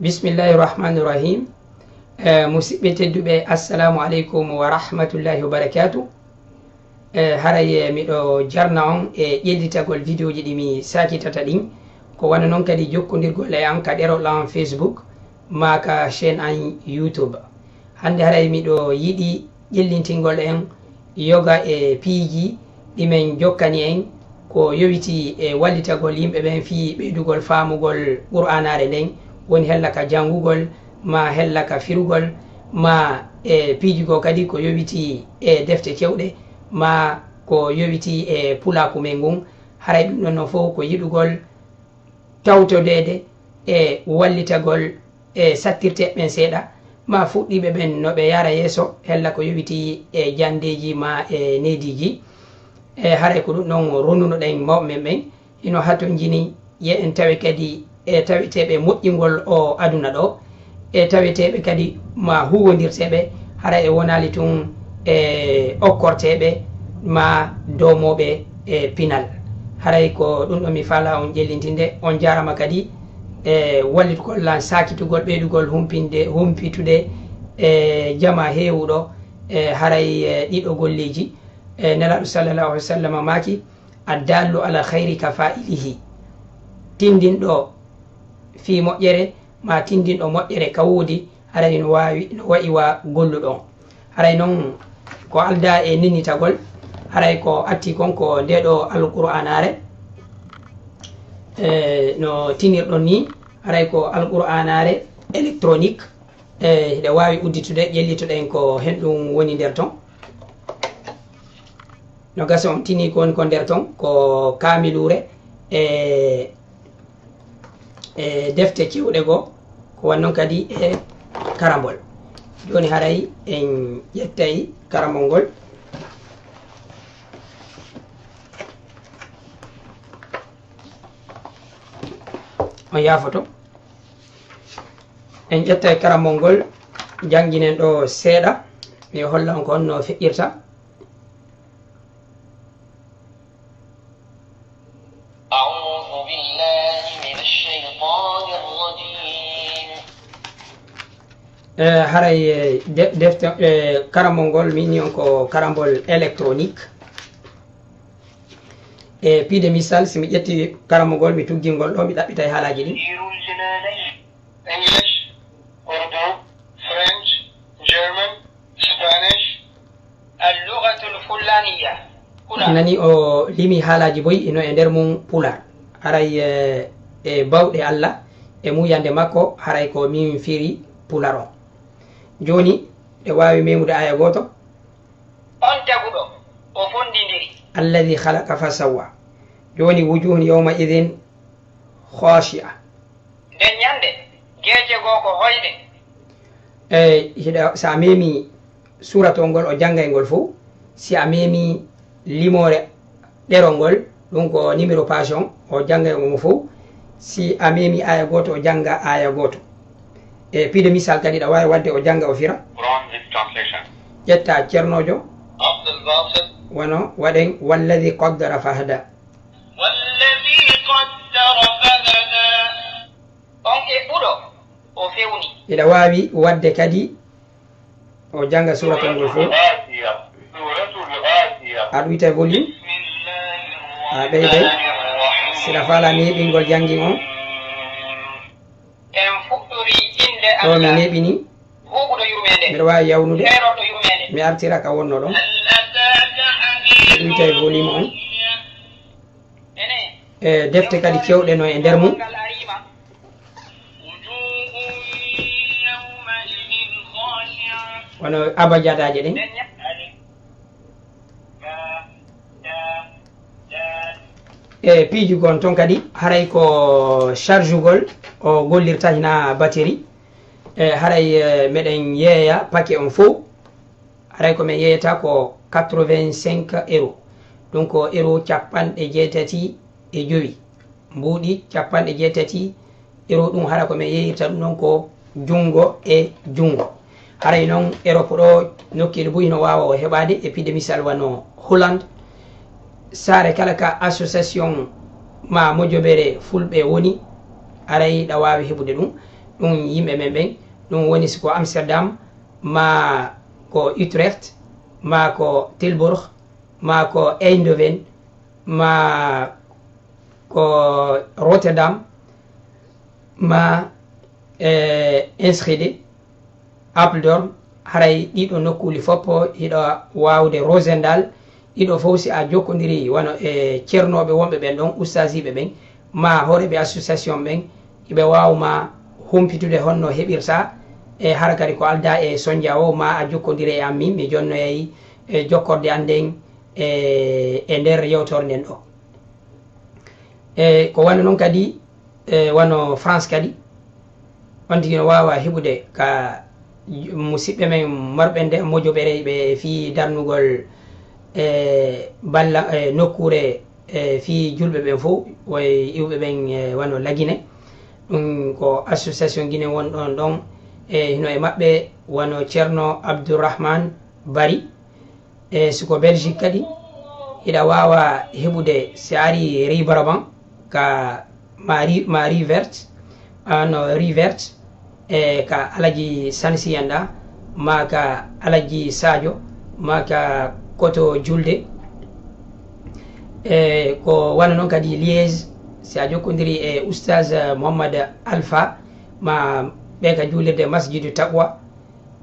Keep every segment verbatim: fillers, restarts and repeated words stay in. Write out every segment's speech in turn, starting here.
Bismillahi rahmani rahim. Eh, musidɓe tedduɓe, assalamu aleykum wa rahmatullahi wa barakatuh. Eh, haray, eh, miɗo jarna on e ƴellitagol vidéoji ɗi mi sakitata ɗin. Ko wano non kadi jokkondirgol e an ka ɗerol an Facebook, maa ka chaîne an YouTube. Hannde haray miɗo yiɗi ƴellintingol en yoga e piiji ɗi men jokkani en ko yowitii e wallitagol yimɓe ɓen fii ɓeydugol faamugol Qur'aanaare nden, woni hella ka janngugol, maa hella ka firugol, maa e piiji goo kadi ko yowitii e defte kewɗe, maa ko yowitii e pulaaku men ngun. Haray ɗum ɗon non fof ko yiɗugol tawtodeede e wallitagol e sattirteeɓe ɓen seeɗa, maa fuɗɗiiɓe ɓen no ɓe yahra yeeso, hella ko yowitii e janndeeji maa e neediiji. E haray ko ɗum ɗon ronnunoɗen mawɓe men ɓen, hino hatonjini, yo en tawe kadi e taweteeɓe moƴƴingol o aduna ɗo, e taweteeɓe kadi maa huuwondirteeɓe, hara e wonaali tun e okkorteeɓe maa doomooɓe e pinal. Haray ko ɗum ɗo mi faalaa on ƴellintinde. On jaaraama kadi e wallitgol lan saakitugol, ɓeydugol humpinde, humpitude e jamaa heewuɗo. E haray e ɗiɗo golleeji, e Nelaaɗo sallallahu alaihi wa sallam maaki, "Addallu ala khayri ka fa'ilihi." Tindinɗo fii moƴƴere, maa tindinɗo moƴƴere ka woodi, haray no waawi, no wa'i wa golluɗo on. Haray non ko aldaa e ninnitagol, haray ko atti kon ko nde ɗo Alqur'aanaare. E, no tinirɗon ni, haray ko Alqur'aanaare électronique. E, hiɗa waawi udditude, ƴellitoɗen ko hen ɗum woni nder ton. No gasa on tini ko woni ko nder ton, ko kaamiluure e, e defte kewɗe goo, ko wan non kadi e karambol. Jooni haray en ƴettay karambol ngol. On yaafoto. En ƴettay karambol ngol, jannginen ɗo seeɗa, mi holla on ko honno feƴƴirta. أعوذ بالله من الشيطان الرجيم. Eh, haray, eh, de-, defte, eh, karambol ngol, min ni on ko karambol électronique. E piide misal, si mi ƴetti karambol ngol, mi tuggingol ɗo, mi ɗaɓɓitay haalaaji ɗin. English, Urdu, French, German, Spanish, اللغة الفلانية. Pulaar. Nani o limi haalaaji boy ino e nder mum Pulaar. Haray, e, e bawɗe Allah, e muuyannde makko, haray ko min firi Pulaar on. Jooni, ɗe waawi meemude aaya gooto. On taguɗo, o fonndindiri. الذي خلق فسوى. Jooni, وجوه يومئذ خاشعة. Nden ñannde, geece goo ko hoyɗe. Eey, hiɗa, so a meemi suuratol ngol, o janngay ngol fow. Si a meemi limoore ɗerol ngol, ɗum ko numéro page on, o janngay mo fow. Si a meemi aaya gooto, o jannga aaya gooto. E piide misal kadi, ɗa waawi waɗde o jannga, o fira. Quran with translation. Ƴetta ceernoojo. Abdul Basit. Wano waɗen, والذي قدر فهدى. والذي قدر فهدى. On eɓɓuɗo, o fewni. Hiɗa waawi waɗde kadi, o jannga suuratol ngol fow. Suratul Ghashiya. Suratul Ghashiya. A ɗuytay volume. Bismillahir rahmanir rahim. A ɓeyday. Siɗa faalaa neeɓingol janngi on. En fuɗɗorii innde Allah. Ɗo mi neeɓini. Huuɓuɗo yurmeende. Miɗo waawi yawnude. Seerorɗo yurmeende. Mi artira ka wonno ɗon. Hal ataka hadithul. Ɗuytay volume on. E defte kadi cewɗe no e nder mum. Wano abajadaaje ɗen. E piiji gon ton kadi, haray ko chargugol o gollirta, hina batterie. E haray, e, meɗen yeeya paquet on fow. Haray ko min yeeyata ko quatre-vingt-cinq euros. Ɗum ko euro capanɗe jeetati e jowi. Mbuuɗi capanɗe jeetati euro, ɗum hara ko min yeeyirta ɗum ɗon ko junngo e junngo. Haray noon Europe ɗo nokkeeli buy no waawa o heɓaade, e piide misal wano Holland. Saare kala ka association ma mojobere fulɓe woni, haray ɗa waawi heɓude ɗum. Ɗum yimɓe men ɓen, ɗum woni si ko Amsterdam, maa ko Utrecht, maa ko Tilburg, maa ko Eindhoven, maa ko Rotterdam, maa e Enschede, Apeldoorn, haray ɗiɗo nokkuuli fof hiɗa waawde Roosendaal, ɗiɗo fof si a jokkondirii wano e ceernooɓe wonɓe ɓen ɗon, ustaasiiɓe ɓen, maa hooreeɓe association ɓen, hiɓe waawa ma humpitude honno heɓirta, e hara kadi ko aldaa e sonnja o, maa a jokkondire e an min, mi jonnoyay e jokkorde an nden e, e nder yewtere nden ɗo. E ko wano non kadi, e wano France kadi, on tigi no waawa heɓude ka musiɓɓe men marɓe nde mojoɓere ɓe fii darnugol e balla, e nokkuure e fii julɓe ɓen fof, way iwɓe ɓen e wano Lagine. Ɗum ko association Guinée won ɗon ɗon, e hino e maɓɓe wano Ceerno Abdourahmane Bari. E si ko Belgique kadi, hiɗa waawa heɓude si a ari Ribraban ka ma Ri-, ma Rivert, ano Rivert, e ka Alaji Sansi en ɗa, maa ka Alaji Sadio, maa ka Koto Julde. E ko wano non kadi Liège, si a jokkondiri e Oustaz Mohammad Alpha, ma ɓe ka juulirde Masjidu Taqwa.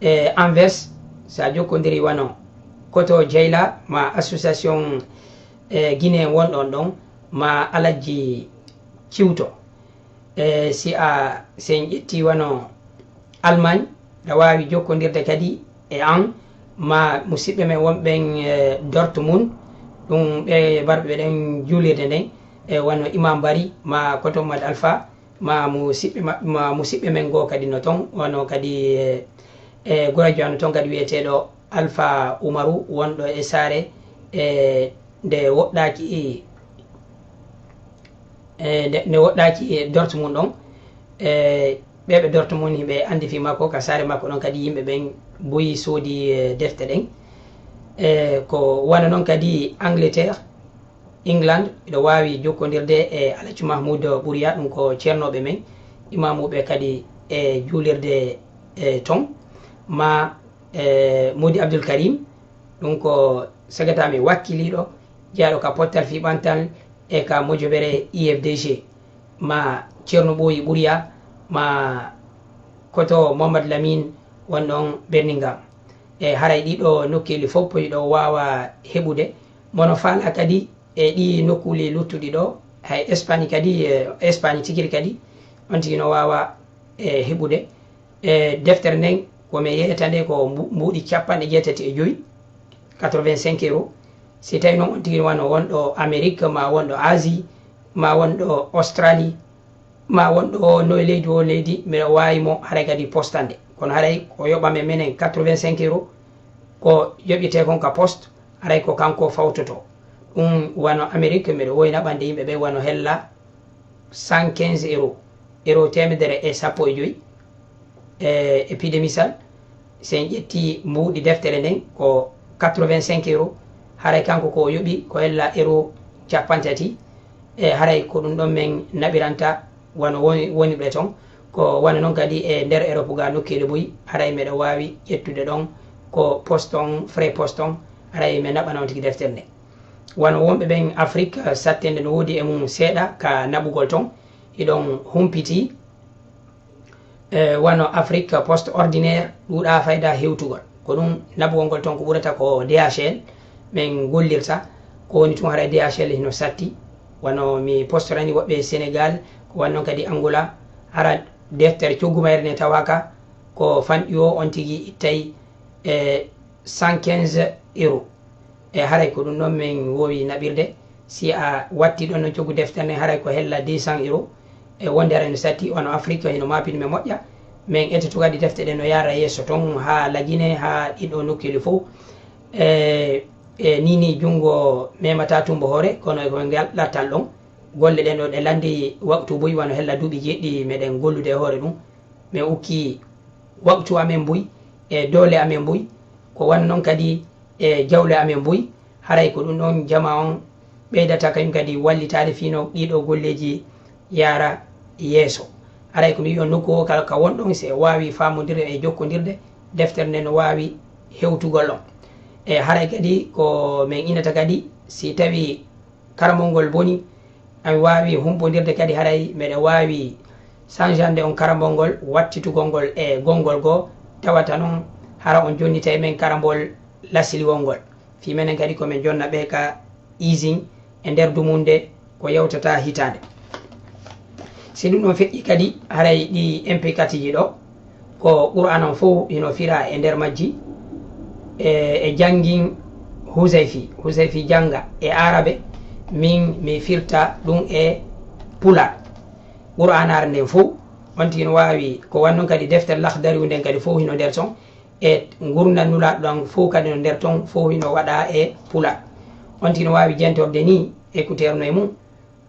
E Anvers, si a jokkondiri wano Koto Jeyla, ma association e Guinée won ɗon ɗon, ma Alaji Ciwto. E si a, si en ƴetti wano Allemagne, ɗa waawi jokkondirde kadi e an, ma musiɓɓe men wonɓe ɓen e Dortmund, ɗum ɓe barɓe ɗen juulirde nden, e wano Imam Bari, ma Koto Mad Alpha, ma musiɓɓe ma-, ma musiɓɓe men goo kadi no ton, wano kadi e, e gurajo an ton kadi wiyeteeɗo Alpha Umaru, wonɗo e saare, e nde woɗɗaaki, e nde, nde woɗɗaaki e Dortmund ɗon. E ɓe ɓe Dortmund hiɓe anndi fii makko, ka saare makko ɗon kadi yimɓe ɓen buy soodi e defte ɗen. E ko wano non kadi Angleterre, England, hiɗo waawi jokkondirde e Alaji Mahmoud Ɓuriya, ɗum ko ceernooɓe men, imaamuɓe kadi e juulirde e ton, ma e Modi Abdul Karim, ɗum ko segataami wakkiliiɗo jeyaaɗo ka pottal fii ɓantal e ka mojobere I F D G, ma Ceerno Ɓooyi Ɓuriya, ma Koto Mohammad Lamin won ɗon Birmingham. E haray ɗiɗo nokkeeli fof hiɗo waawa heɓude. Mono faalaa kadi e ɗii nokkuuli luttuɗi ɗo, hay Espagne kadi, e Espagne tikiri kadi, on tigi no waawa e heɓude. E deftere nden, ko mi yeeyata nde ko mbu-, mbuuɗi capanɗe jeetati e joy, quatre-vingt-cinq euros. Si tawi noon on tigi wano wonɗo Amérique, ma wonɗo Asie, ma wonɗo Australie, ma wonɗo o noye leydi o leydi, mbiɗa waawi mo haray kadi postande. Kono haray ko yoɓa men menen quatre-vingt-cinq euros, ko yoɓitee kon ka poste, haray ko kanko fawtoto. Ɗum wano Amérique, mbiɗa woyna ɓande yimɓe ɓe wano hella cent quinze euros, euros teemedere e sappo e joy. E, e piide misal, si en ƴetti mbuuɗi deftere nden ko quatre-vingt-cinq euros, haray kanko ko o yoɓi ko hella euros capanɗe tati. E haray ko ɗum ɗon men naɓiranta wano woni, woni ɓe ton. Ko wano non kadi e nder Europe ga nokkeeli buy, haray meɗa waawi ƴettude ɗon ko poste on, frais poste on, haray mi naɓana on tigi deftere nde. Wano wonɓe ɓen Afrique, sattende no woodi e mum seeɗa ka naɓugol ton, hiɗon humpiti. E, wano Afrique Poste Ordinaire ɗuuɗaa fayda hewtugol. Ko ɗum naɓugol ngol ton ko ɓurata ko D H L men gollirta. Ko woni tun haray D H L hino satti. Wano mi postorani woɓɓe Sénégal, ko wannon kadi Angola. Hara deftere coggu mayre ne tawaaka ko fanɗi o on tigi ittay e cent quinze euros. E haray ko ɗum ɗon men woowi naɓirde. Si a watti ɗon no coggu deftere nden, haray ko hella deux cents euros. E wonde haray no satti, wano Afrique hino maapini men moƴƴa. Men ettoto kadi defte ɗen no yaara yeeso ton, haa Lagine, haa ɗiɗo nokkeeli fof. E, e ni ni junngo memata tumbo hoore, kono e ko ngal ɗattal ɗon. Golle ɗen ɗo ɗe lanndi waktu buy, wano hella duuɓi jeeɗiɗi meɗen gollude e hoore ɗum. Men ukki waktu amen buy, e doole amen buy. Ko wano non kadi e jawle amen buy, haray ko ɗum ɗon jama on ɓeydata kañum kadi wallitaade fii no ɗiɗo golleeji yaara yeeso. Haray ko mi wiyo nokku o kala ka wonɗon, si en waawi faamondirde e jokkondirde, deftere nden no waawi hewtugol on. E haray kadi ko min innata kadi, si tawi karamol ngol boni, a waawi humpondirde kadi, haray meɗen waawi sanjande on karamol ngol, wattitugol ngol e gonngol goo, tawata non hara on jonnitay men karamol lasiliwol ngol. Fii menen kadi ko men jonna ɓe ka usine e nder dumunde ko yawtata hitaande. Si ɗum ɗon feƴƴi kadi, haray ɗi M P quatre ji ɗo, ko Qur'aan on fow hino fira e nder majji, e, e janngin Huzayfi, Huzayfi jannga e Aarabe, min mi firta ɗum e Pulaar. Qur'aanaare nden fow, on tigi no waawi, ko wannon kadi deftere Lahdariyu nden kadi fow hino nder ton, e ngurndan Nulaaɗo ɗan fow kadi no nder ton, fow hino waɗa e Pulaar. On tigi no waawi jentorde ni écouteur no e mum,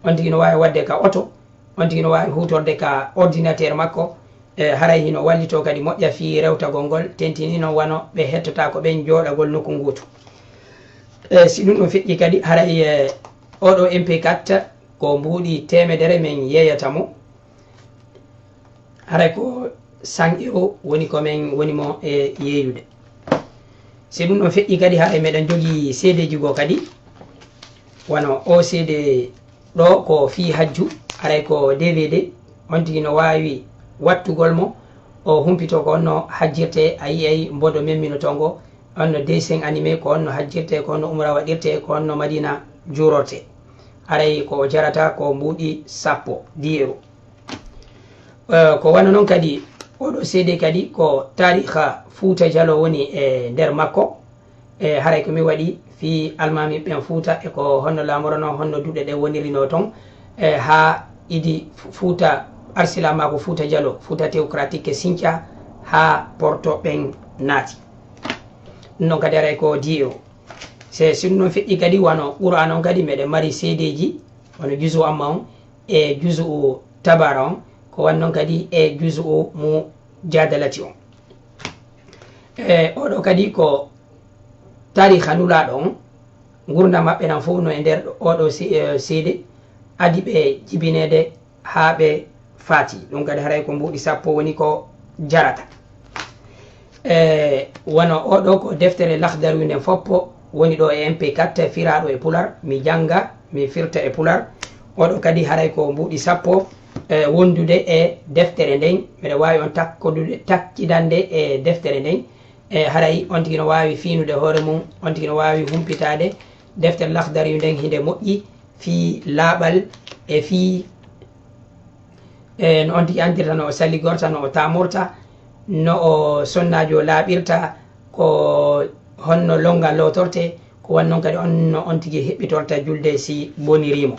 on tigi no waawi waɗde ka oto, on tigi no waawi huutorde ka ordinateur makko, e haray hino wallitoo kadi moƴƴa fii rewtagol ngol, tentini non wano ɓe hettotaako ɓen jooɗagol nokku nguutu. E si ɗum ɗon feƴƴi kadi, haray, e, oɗo M P quatre ko mbuuɗi teemedere men yeeyata mo. Haray ko cent euro woni ko men woni mo e yeeyude. Si ɗum ɗon feƴƴi kadi, haray meɗen jogii C D ji goo kadi, wano o C D ɗo ko fii hajju, haray ko D V D, on tigi no waawi wattugol mo, o humpitoo ko honno hajjirtee, a yi'ay mbodo memminotoo ngo, honno dessin animé, ko honno hajjirtee, ko honno umra waɗirtee, ko honno Madina juurortee. Haray ko o jarata ko mbuuɗi sappo, dix euro. Eh, ko wano non kadi, oɗo C D kadi ko taariha Fuuta Jaloo woni e nder makko. E haray ko mi waɗi fii almaami ɓen Fuuta e ko honno laamorano, honno duɗe ɗen wonirino ton, e haa idi Fu-, Fuuta Arsilaamaaku Fuuta Jaloo, Fuuta Teokratik e Sinca haa Porto ɓen naati. Ɗum non kadi haray ko dix euro. Se si ɗum non feƴƴi kadi, wano Qur'aana on kadi, meɗen mari C D ji, wano juzu amma on, e juzu'u Tabara on, ko wannon kadi e juzu'u Mujaadalati on. E oɗo kadi ko taariha Nulaaɗo on, ngurndan maɓɓe ɗan fow no e nder oɗo si-, e, C D, adi ɓe jibineede haa ɓe faati. Ɗum kadi haray ko mbuuɗi sappo woni ko jarata. E, wano oɗo ko deftere Lahdariyu nden foppo woni ɗo e M P quatre firaaɗo e Pular, mi jannga, mi firta e Pular. Oɗo kadi haray ko mbuuɗi sappo, e, wondude e deftere nden. Meɗen waawi on takkodude, takkidande e deftere nden. E, haray on tigi no waawi fiinude hoore mum, on tigi no waawi humpitaade deftere Lahdariyu nden hinde moƴƴi fii laaɓal e fii, e, no on tigi anndirta no o salligorta, no o taamorta, no o sonnaajo laaɓirta, ko honno lonngal lootortee, ko wannon kadi on no on tigi heɓɓitorta julde si bonirii mo.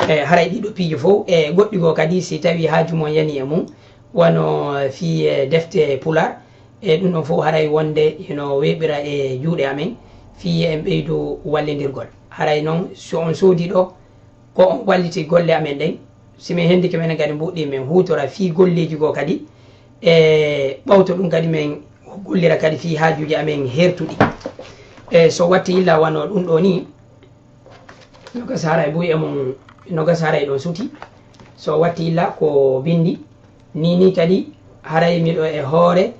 E, haray ɗiɗo piiji fow, e goɗɗi goo kadi, si tawii haaju mon yanii e mum, wano fii, e, defte Pulaar, e ɗum ɗon fow haray wonde hino weeɓira e juuɗe amen, fii en ɓeydu wallindirgol. Haray non, so on soodii ɗo, ko on walliti golle amen ɗen, si min hendike menen kadi mbuuɗi men huutora fii golleeji goo kadi, e ɓawto ɗum kadi men gollira kadi fii haajuuji amen heertuɗi. E so watti illa wano ɗum ɗoo nii, nogas haray buy e mum, nogas haray ɗon suti. So watti illa ko binndi, nii nii kadi haray miɗo e hoore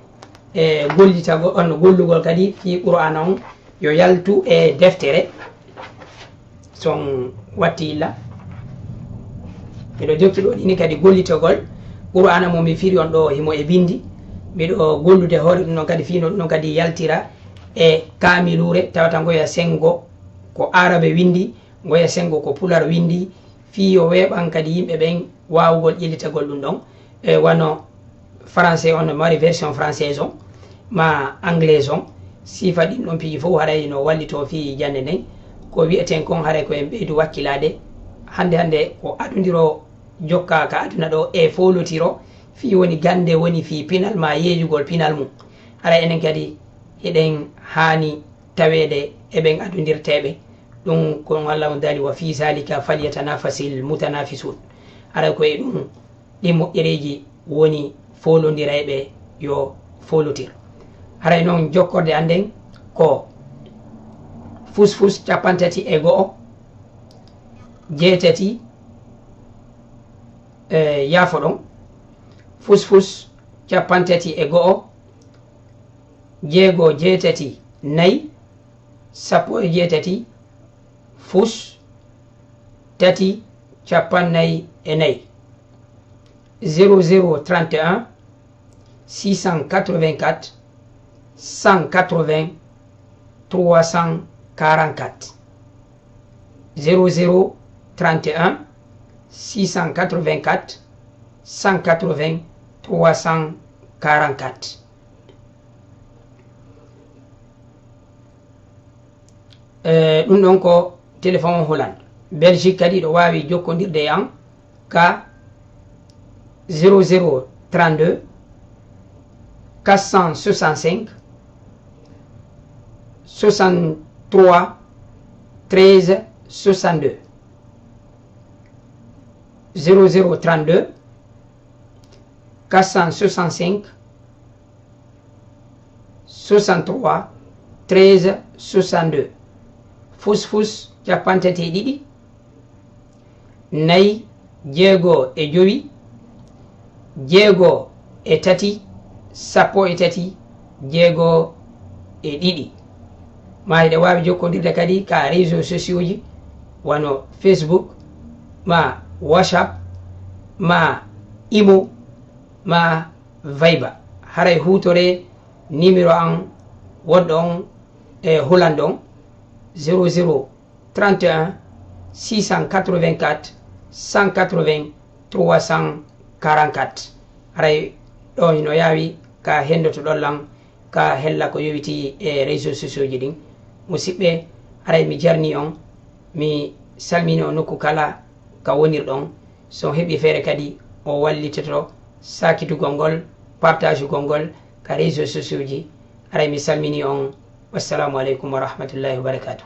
e gollitagol, on gollugol kadi fii Qur'aana on yo yaltu e deftere. So on watti illa, miɗo jokki ɗoo nii nii kadi gollitagol Qur'aana mo mi firi on ɗoo himo e binndi. Miɗo gollude hoore ɗum ɗon kadi fii no ɗum ɗon kadi yaltira e kaamiluure tawata ngoya senngo ko Aarabe winndi, ngoya senngo ko Pular winndi, fii yo weeɓan kadi yimɓe ɓen waawugol ƴellitagol ɗum ɗon. E wano Français on no mari version française on, maa anglaise on, sifa ɗin ɗon piiji fow haray no wallitoo fii jannde nden. Ko wi'eten kon haray ko en ɓeydu wakkilaade. Hannde hannde ko adundiroo jokkaa ka aduna ɗoo e foolotiro, fii woni gannde woni fii pinal maa yeeyugol pinal mum. Haray enen kadi hiɗen haani taweede e ɓen adundirteeɓe. Ɗum ko ɗum Alla on daali, "Wa fii zaalika falyatanafasil mutanafisun." Haray ko e ɗum ɗi moƴƴereeji woni foolondirayɓe yo foolotir. Haray non jokkorde an nden ko fusfus cappanɗe tati e go'o, jeetati, e, yaafo ɗon, Fus fus, capanɗe tati e go'o, jeego jeetati nayi, sappo e jeetati, fus, tati, capanɗe nayi e nayi. Zéro zéro trente et un, six cent quatre-vingt-quatre, cent quatre-vingts, trois cent quarante-quatre. Zéro zéro trente et un, six cent quatre-vingt-quatre, cent quatre-vingts, trois cent quarante-quatre. Eh, ɗum ɗon ko téléphone Hollande. Belgique kadi ɗo waawi jokkondirde e an ka zéro zéro trente-deux, quatre cent soixante-cinq, soixante-trois, treize, soixante-deux. Zéro zéro trente-deux, quatre cent soixante-cinq, soixante-trois, treize, soixante-deux. Fus fus, capanɗe tati e ɗiɗi, nayi, jeego e jowi, jeego e tati, sappo e tati, jeego e ɗiɗi. Ma hiɗa waawi jokkondirde kadi ka réseaux sociaux ji, wano Facebook, ma WhatsApp, ma Imo, ma Viber. Haray huutore numéro an woɗɗo on e Hollande on, zéro zéro trente et un, six cent quatre-vingt-quatre, cent quatre-vingts, trois cent quarante-quatre. Haray ɗo hino yaawi ka henndotoɗon lan ka hella ko yowitii e réseaux sociaux ji ɗin. Musidɓe, haray mi jarni on, mi salmini on nokku kala ka wonirɗon. Si on heɓii feere kadi, on wallitoto saakitugol ngol, partagugol ngol ka réseaux sociaux ji. Haray mi salmini on. Wassalamu aleykum wa rahmatullahi wa barakatuh.